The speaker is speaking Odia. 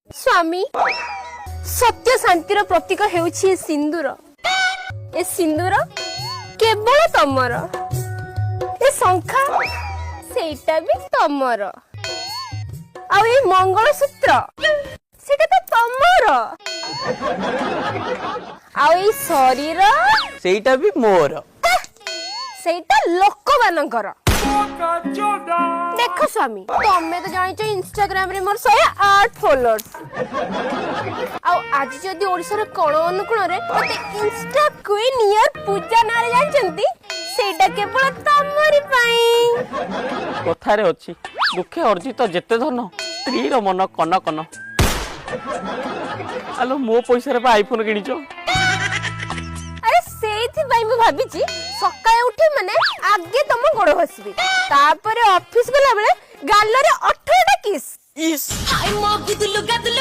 ସ୍ୱାମୀ, ସତ୍ୟ ଶାନ୍ତିର ପ୍ରତୀକ ହେଉଛି ଏ ସିନ୍ଦୁର। ଏ ସିନ୍ଦୁର କେବଳ ତମର। ଏ ଶଙ୍ଖା, ସେଇଟା ବି ତମର। ଆଉ ଏଇ ମଙ୍ଗଳସୂତ୍ର, ସେଇଟା ତ ତମର। ଆଉ ଏଇ ଶରୀର? ସେଇଟା ବି ମୋର। ସେଇଟା ଲୋକମାନଙ୍କର। ଦେଖ ସ୍ୱାମୀ, ତମେ ତ ଜାଣିଛ ଇନଷ୍ଟାଗ୍ରାମ ରେ ମୋର 108 ଫଲୋଅର୍ସ। ଆଉ ଆଜି ଯଦି ଓଡିଶାର କୋଣ ଅନୁକୋଣରେ ମତେ ଇନଷ୍ଟା କୁଇନ୍ ଇୟର ପୂଜା ନାଁରେ ଜାଣିଛନ୍ତି, ସେଇଟା କେବଳ ତମରି ପାଇଁ। କଥାରେ ଅଛି, ଦୁଃଖେ ଅର୍ଜିତ ଯେତେ ଧନ, ସ୍ତ୍ରୀର ମନ କନ କନ। ଆଲୋ, ମୋ ପଇସାରେ ପା ଆଇଫୋନ କିଣିଛ। ଆରେ, ସେଇଥିପାଇଁ ମୁଁ ଭାବିଛି ସକାଳେ ଉଠି ମାନେ ଆଗେ ତମ ଗୋଡ ଘଷିବି, ତାପରେ ଅଫିସ ଗଲା ବେଳେ ଗାଲରେ 18ଟା କିସ୍। ଇସ୍! ହାଏ, ମୋ ଗୁଦୁଲୁ ଗାଦୁଲୁ।